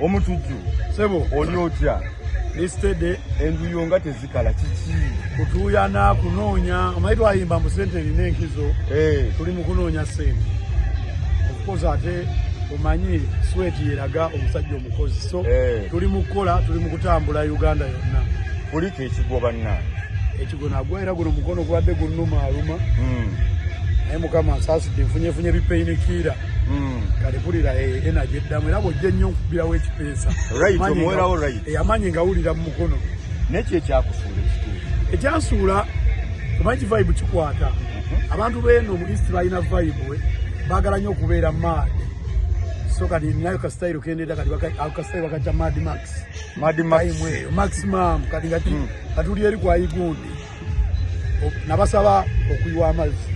Omutujju. Sebo. Oli otya? Listede. Enjuyo nga tezikala kiki? Kutuuyana, kunoonya. Omanyi twayimba mbu ssente erina enkizo. Tuli mu kunoonya ssente. Of course ate omanyi sweat yeraga omusajja omukozi. So tuli mu kukola, tuli mu kutambula Uganda yonna. Kuliko ekigwo bannange. Ekigwo nagwa era guno mukono gubadde gunnuma aluma. Naye Mukama ansaasidde nfunyefunye bipeyinikiira. Kale mpulira energy eddamu era bw'ojja ennyo nkubirawo ekipeesa. Right, omuwerawo right. Amaanyi ngawulira mu mukono. Naye ki ekyakusuula ekituufu? Ekyansuula, omanyi ki vibe kikwata. Abantu b'eno mu East balina vibe, baagala nnyo okubeera mad. So kati ninayo ka style kendeeta kati ako ka style bakayita Mad Max. Mad Max. Time eyo, maximum. Kati nga katuli eri kwa Igundi. Nabasaba okuyiwa amazzi.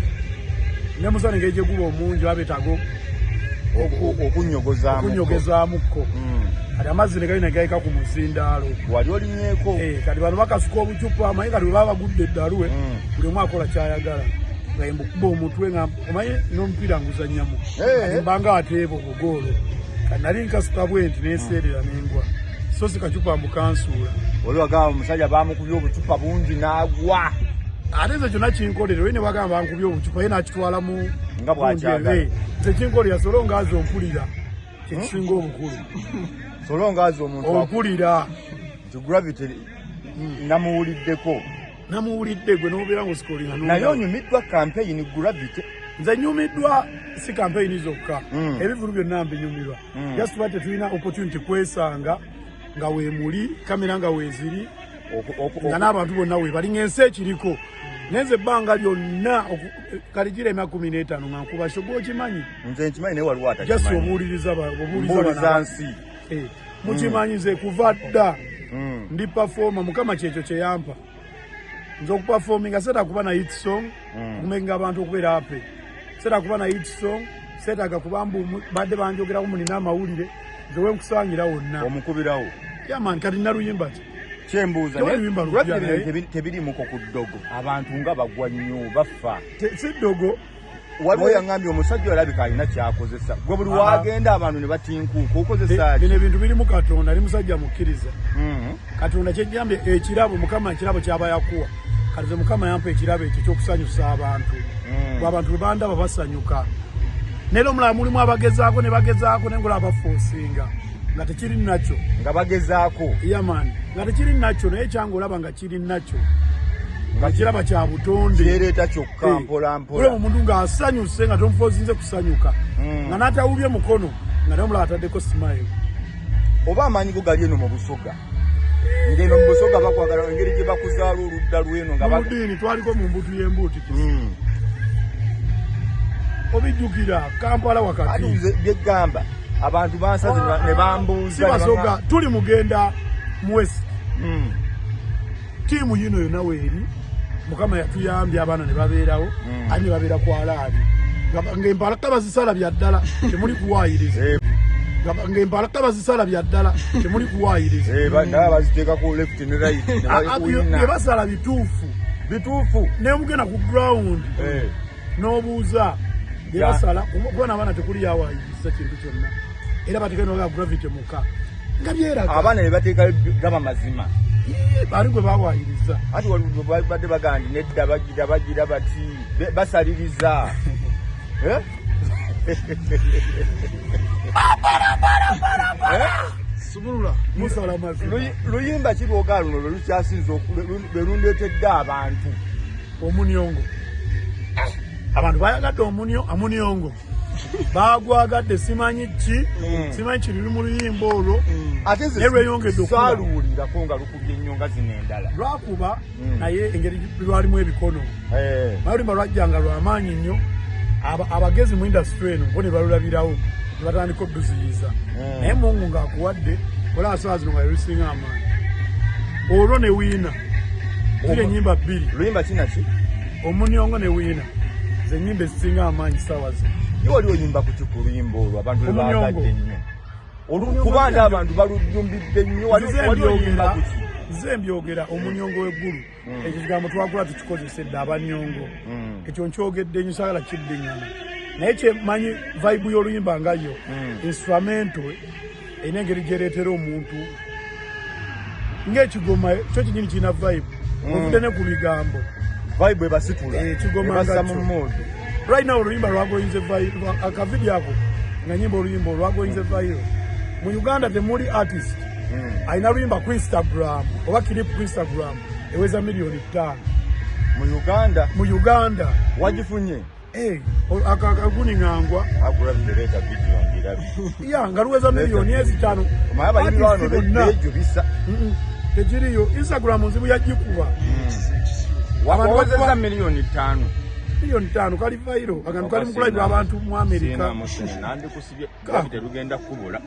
Ne musana engeri gye guba omungi baba beetaaga Okunyogozaamuko. Okunyogozaamuko. Kati amazzi ne gali ne gayika ku muzindaalo. Wali olinyeeko? Kati bano bakasuka obucupa, omanyi kati bwe baba bagudde eddalu, buli omu akola ky'ayagala. Nga mbukuba omutwe nga omanyi n'omupiira nguzannyamu. Kati mbanga ateeba obugoolo. Kati nali nkasuka bwe nti n'enseerera n'engwa. So si kacupa mbu kansuula. Oli wagamba omusajja baamukubye obucupa bungi n'agwa. Ate nze kyonna kinkolera, oli ne bagamba bankubye obucupa ye n'akitwala mu Nga bw'akyagala. Nze kinkolera solo ng'aze ompulira. Kyekisinga obukulu. Solo ng'aze omuntu ompulira. Nti Gravity namuwuliddeko. Namuwulidde gwe n'obeera ng'osikolinga n'olaba. Naye onyumiddwa campaign Gravity. Nze nyumiddwa si campaign zokka. Ebivvulu byonna mbinyumirwa. Just tuba tetulina opportunity kwesanga nga weemuli, kamera nga weeziri, nga n'abantu bonna weebali ng'ensi ekiriko. Naye nze ebbanga lyonna kali gira emyaka 15 nga nkuba show, gw'okimanyi? Nze nkimanyi naye waliwo atakimanyi. Just obuuliriza obuuliriza Mbuuliza bano. nsi. Mukimanyi nze kuva dda ndi performer, Mukama kyekyo kye yampa. Nze okuperforminga seetaaga kuba na hit song, okumakinga abantu okubeera happy. Seetaaga kuba na hit song, seetaaga kuba mbu badde banjogerako munina amawulire, nze we nkusangira wonna. Omukubirawo. Yeah man, kati naluyimba ki? Kyembuuza, Tewali naye luyimba lupya, lwaki naye. tebirimuko ku ddogo? Abantu nga bagwa nnyo, bafa. Si ddogo. Waliwo yaŋŋambye omusajja olabika alina ky'akozesa. Gwe buli w'agenda abantu ne batinkuuka, okozesa ki? Bino ebintu birimu Katonda, ali musajja mukkiriza. Katonda kyejjambye ekirabo, Mukama ekirabo ky'aba yakuwa. Kati nze Mukama yampa ekirabo ekyo eky'okusanyusa abantu. Bwe abantu bwe bandaba basanyuka. Naye era omulala mulimu abagezaako ne bagezaako naye ng'olaba bafuusinga nga tekiri nakyo. Nga bagezaako. Yeah man, nga tekiri nakyo naye kyange olaba nga kiri nakyo. Nga kiraba kya butonde. Kyereeta kyokka mpola mpola. Olaba omuntu ng'asanyuse nga tomufozinze kusanyuka. Nga n'atawubye mukono nga naye omulala ataddeko smile. Oba amaanyi go gali eno mu Busoga. Ng'eno mu Busoga bakwagala engeri gye bakuzaala oludda lw'eno nga Mu ddiini twaliko mu mbutu y'embuutikisi. Obijjukira Kampala wakati. Ate nze bye ggamba abantu bansaze ne bambuuza Si Basoga, ne bangamba. tuli mugenda mu West. Ttiimu yino yonna weeri, Mukama yatuyambye abaana ne babeerawo, ate ne babeera ku alaali. Ng'empalaka bazisala bya ddala, temuli kuwaayiriza. Ng'empalaka bazisala bya ddala, temuli kuwaayiriza. Nabo baziteeka ku left ne right, ne balikuwina. Bye basala bituufu. Bituufu. Ne mugenda ku ground, n'obuuza bye basala, kuba n'abaana tekuli yawaayiriza kintu kyonna. Era bateeka n'oga Gravity muka. Nga byeraga. Abaana ne bateeka gaba mazima. Yee, bali gwe bawaayiriza. Ati waliwo gwe badde bagamba nti nedda bagira, bagira bati, basaliriza. Sumulula, musala mazima. Luyimba ki lwogala luno lwe lukyasinze lwe lundeetedde abantu? Omuniongo. Abantu bayagadde omuniongo. Baagwagadde simanyi ki, simanyi kiri mu luyimba olwo. Ate nze Naye lweyongedde okuba. saaluwulirako nga lukubye nnyo nga zino endala. Lwakuba, naye engeri lwalimu ebikono. Naye oluyimba lwajjanga lwa maanyi nnyo. Abagezi mu industry eno bo ne balulabirawo, ne batandika okuduziyiza. Naye Mungu ng'akuwadde, olaba ssaawa zino nga lusinga amaanyi. Olwo ne wiina. Ziri ennyimba bbiri. Luyimba ki na ki? Omuniongo ne wiina. Ze ennyimba ezisinga amaanyi ssaawa zino. Ye wali oyimba ku ki ku luyimba olwo abantu lwe Omuniongo. baagadde ennyo? Kuba nti abantu balujumbidde nnyo, wali oyimba ku ki? Nze mbyogera omuniongo w'eggulu. Ekyo kigambo twakula tukikozesa edda abanyongo. Ekyo nkyogedde nnyo, saagala kiddiŋŋana. Naye kye mmanyi vibe y'oluyimba nga yo, instrumental Erina engeri gyereetera omuntu ng'ekigoma kyo kinyini kirina vibe. Ovudde ne ku bigambo. Vibe ebasitula. Ekigoma ebassa nga mu kyo. mood. Right now oluyimba lwagoyinze viral, akavidiyo ako nga nyimba oluyimba olwagoyinze viral. Mu Uganda temuli artist alina luyimba ku Instagram oba clip ku Instagram eweza 5 miliyoni. Mu Uganda? Mu Uganda. Wagifunye? Eh, akaguningangwa. Agulabye, leeta vidiyo ngirabe. Ya, nga luweza 5 miliyoni. Omanyi abayimbi bano Artist bonna. beejubisa. Tekiriyo. Instagram nzibu, yagikuba. Abantu Wawezeza 5 miliyoni. 5 miliyoni kali viral, akantu kali mukulabirwa abantu mu Amerika. Nandikusibye. Ka. Terugenda kukubula,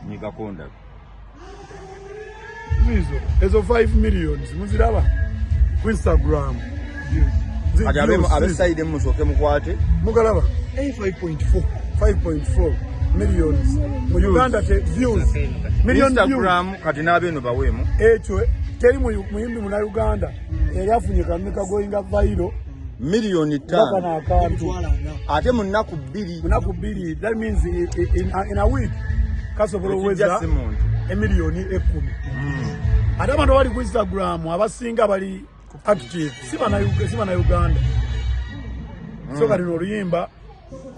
nyigako ndabe. Zizo ezo 5 millions muziraba ku Instagram. Kati Views, abesayide musooke mukwate. Mugalaba. 5.4. 5.4 millions mu Uganda, te views, million views. Instagram. Kati n'abeeno baweemu. Ekyo teri muyimbi muna Uganda yali afunye kantu kagoyinga viral miliyoni nga kano ttaano akantu. 400. Ate mu nnaku 2. Munaku 2, that means in a week kasobola Ekijja oweza si muntu. 10 emiliyoni. Ate abantu abali ku Instagram abasinga bali active si bana Uganda. So kati oluyimba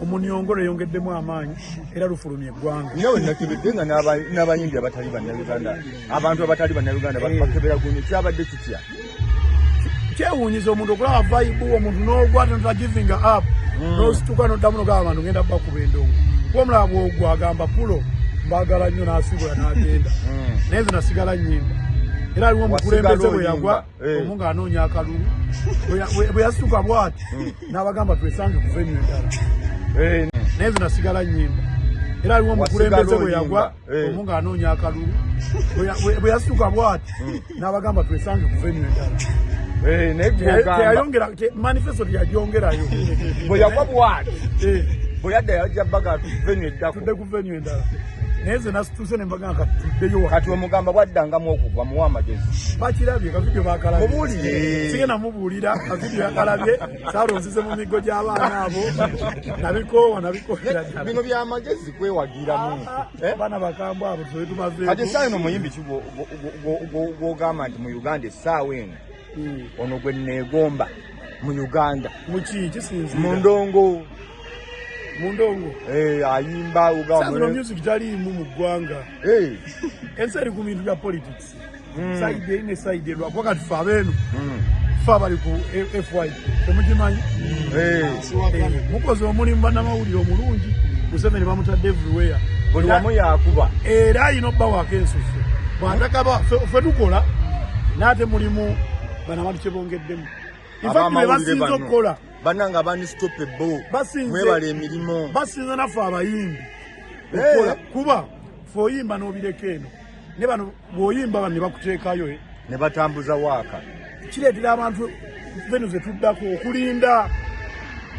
omunyongo lweyongeddemu amaanyi era lufulumya eggwanga. Nga we nakebedde nga n'abayimbi abatali bannayuganda, abantu abatali bannayuganda bakebera guno, kyabadde kitya? Kyewuunyiza omuntu okulaba vibe, omuntu n'ogwa nota giving up, n'osituka noddamu nogamba abantu ngenda bakuba endongo, kuba omulaba bwogwa agamba pulo mbagala nnyo, n'asibula n'agenda. Naye nze nasigala nnyimba, era aliwo omukulembeze bwe yagwa Wasigala omu ng'anoonya akalulu, bwe yasituka bw'ati n'abagamba twesange ku venue endala. Naye nze nasigala nnyimba, era aliwo omukulembeze bwe yagwa Wasigala oyimba. omu ng'anoonya akalulu, bwe yasituka bw'ati n'abagamba twesange ku venue endala. Naye gwogamba Teyayongera manifesto, teyagyongerayo. Bwe yagwa bwati, bwe yadda yajja baga venue eddako. Tudde ku venue endala, naye nze nasituse ne mbagamba kati tuddeyo wa. Kati omugamba bwaddangamu okugwa, muwa amagezi. Bakirabye kavidiyo, bakalabye. Mubuulire. Sigenda mubuulira, kavidiyo yakalabye. Saalonzize mu miggo gy'abaana abo, nabikoowa, nabikoowera ddala. Bino byamagezi kwewagiramu. Eh? Abaana bakambwe abo tusobe tubaveeko. Kati essaawa eno omuyimbi ki gwogamba nti mu Uganda essaawa eno ono gwe neegomba mu Uganda? Muki? Kisinziira. Mu ndongo. Mu ndongo. Ayimba ogamba. Sazino music taliimu mu ggwanga. Ensi eri ku bintu bya politics, side eri ne side erwa, kuba kati fe abeeno, fe abali ku FYP temugimanyi. Mukoze omulimu bannamawulire omulungi. Museveni bamutadde everywhere. Buli wamu yakuba. Era ayina obbawaako ensusu bwatakaba fe tukola naate mulimu bano abantu kyebongeddemu. In fact, be Abamawulire basinze bano. okukola. Bannange abanistopable, mwebala emirimu. Basinze naffe abayimbi okukola, kuba fe oyimba n'obireka eno, ne bano bw'oyimba bano ne bakuteekayo. Ne batambuza waaka. Kireetera abantu venue zetuddako okulinda.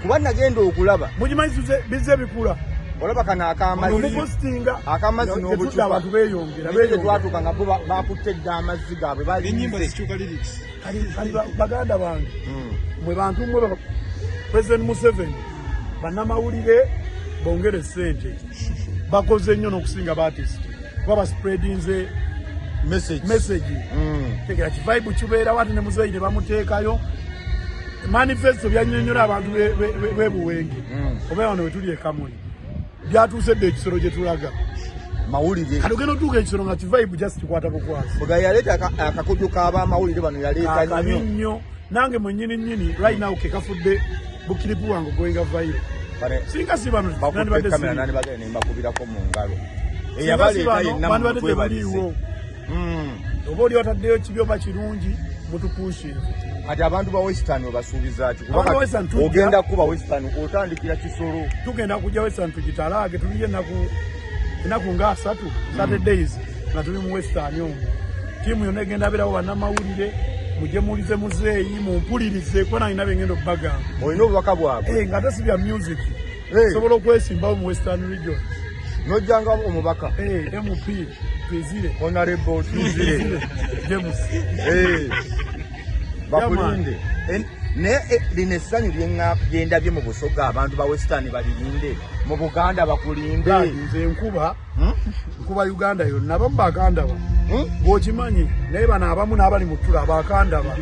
Kuba nagenda okulaba Mugimanyi bizze bikula. Olaba kano akamazzi. Omupositinga. Akamazzi n'obucupa. Abantu beeyongera, Naye beeyongera. twatuuka nga bo bakutte dda amazzi gaabwe. N'ennyimba balinze. zikyuka lyrics. Kali baganda bange, mwe bantu mwe President Museveni, bannamawulire bongere sente, bakoze nnyo n'okusinga ba artist kuba baspreadinze message. Message. Tegera kivibe kibeerawo, ate ne muzeeyi ne bamuteekayo manifesto byanyonyola abantu b'ebuwenge oba wano wetuli e Kamuli, byatuuse dda ekisolo gye tulaga. Mawulire. Kati ogenda otuuka ekisolo nga kivibe just kikwata bukwasi. Bwe yaleeta akakodyo k'abamawulire bano, yaleeta Akabi nnyo. nnyo. Nange mwenyini nyini right now kekafudde bukiripu wange goinga viral. Singa si bano Bakutte nandibadde kamera siri. nandibagenda ne mbakubirako mu ngalo. Singa si Eyabaleeta bano yenna bandibadde mutwebalize. tebaliiwo. Oba oli wataddeyo kibi oba kirungi, mutupuushinze. Kati abantu ba Western obasuubiza ki? Kuba Abantu ba kati Western tujja. ogenda kuba Western otandikira kisolo. Tugenda kujja Western tugitalaage, tuliyo ennaku nga 30, 30 days nga tuli mu Western omwo. Tiimu yonna egenda beerawo, bannamawulire mujje muwulize muzeeyi, mumpulirize kuba nange nabye ngenda obbagamba. Olina obubaka bwabwe. Eh, nga ate si bya music. Sobola okwesimbawo mu Western Region. Nojjanga omubaka. Eh, MP Twizire. Honorable Twizire. James. Bakulinde. Naye lino essanyu lyendabye mu Busoga, abantu ba Western balirinde, mu Buganda bakulinde. Nze nkuba nkuba Uganda yonna, abamu bakandaba bw'okimanyi, naye bano abamu n'abali mu ttula bakandaba.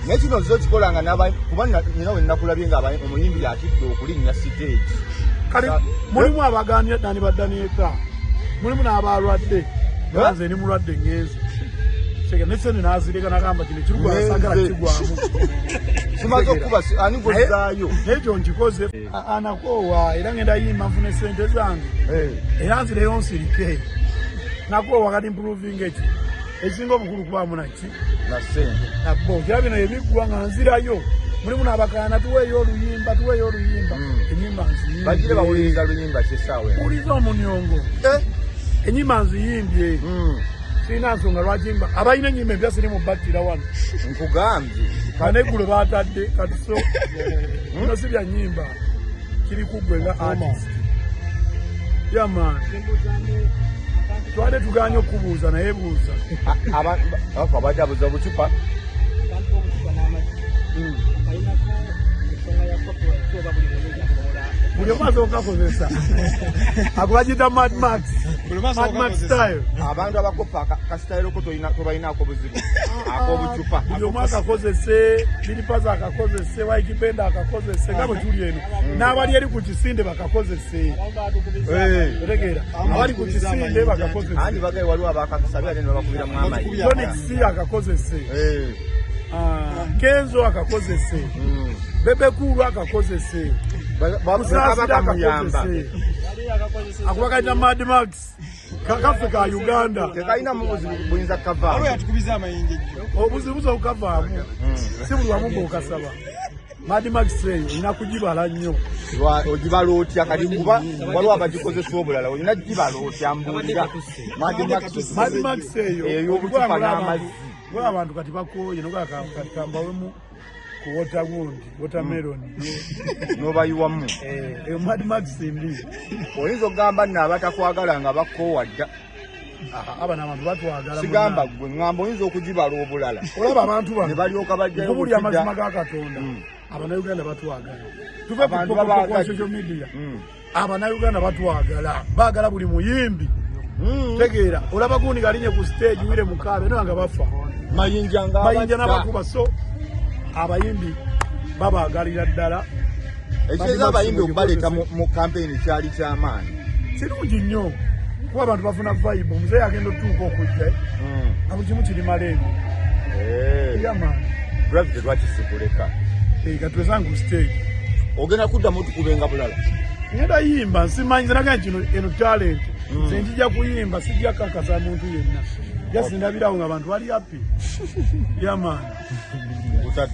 Naye kino zo kikolanga kuba nina we nakulabye nga omuyimbi atidde okulinnya siteegi. Kale mulimu abagaanira nani baddanieta, mulimu n'abalwadde. Nze ndi mulwadde ngenze nesente nazireka nagamba kino kirugwasagala kigwamu. Simaze okuba ani gwozaayo. Ekyo nkikoze anakoowa era ngenda yimba nfune sente zange era nzireyo nsirike. Nakoowa kati improving eki ekisinga obukulu kubaamu naki na sente nabo kira bino ebiggwa nga nzirayo. Mulimu n'abakaana tuweeyo oluyimba, tuweeyo oluyimba. Enyimba nziyimbye. Bagire bawuliriza luyimba kyessaawa eno. Wuliriza omunyongo. Enyimba nziyimbye. Sirina nsonga lwaki mba abalina ennyimba empya siri mu battira wano. Nkugambye. Kaneggulo baatadde kati so bino si bya nnyimba kiri ku ggwe nga artist. Yeah man. Twade tuganye okubuuza naye buuza. Abadde abuuza obucupa. Buli omu asooka kakozesa. Akubagiyita Mad Max. Mad Max style. Abantu abakopa kasitayiro ko tobalinaako buzibu. Ak'obucupa. Buli omu akakozese, Lilipaza akakozese, Waikibenda akakozese, nga bwe tuli eno. N'abali eri ku kisinde bakakozese. Otegeera? Abali ku kisinde bakakozese. Anti bagaye waliwo abakakasabye ate ne babakubiramu amayinja. Tonic C akakozese. Kenzo akakozese. Bebe Cool akakozese. Kusaasira akakozese. Akubakaita Mad Max. Kaffe ka Uganda. Tekalina buzibu buyinza kukavaamu. Obuzibu busobola okukavaamu. Si buli wamu bw'okasaba. Mad Max eyo olina kugibala nnyo. Ogibala otya kati kuba waliwo abagikozesa obulala olina gibala otya mbuulira. Mad Max eyo ey'obucupa n'amazzi. Kuba abantu kati bakooye kati kambawemu ku water gundi, watermelon. N'obayiwamu. Eyo Mad Max mbi. Oyinza okugamba nno abatakwagala nga bakoowa dda. Aba n'abantu batwagala. Sigamba ggwe ŋŋamba oyinza okugibala obulala. Olaba abantu bano ne balyoka bajjayo nkubulira amazima ga Katonda. Abannayuganda batwagala. Tuve ku social media. Abannayuganda batwagala. Baagala buli muyimbi. Tegeera olaba gundi galinye ku stage wire mukaabe naye nga bafa. Mayinja nga mayinja n'abakuba so abayimbi babaagalira ddala. Ekitegeeza abayimbi okubaleeta mu kampeyini kyali ky'amaanyi. Kirungi nnyo kuba abantu bafuna vibe. Omuzeeyi agenda otuuka okujja nga buli kimu kiri malengo. Yeah man. Gravity lwaki sikuleka? Katwezange ku stage. Ogenda kuddamu otukubenga bulala. Ngenda yimba nsimanyi nze nagamba kino eno talent. Nze njija kuyimba sijja kakasa muntu yenna. Just ndabirawo nga abantu bali happy. Yeah man. Utadde.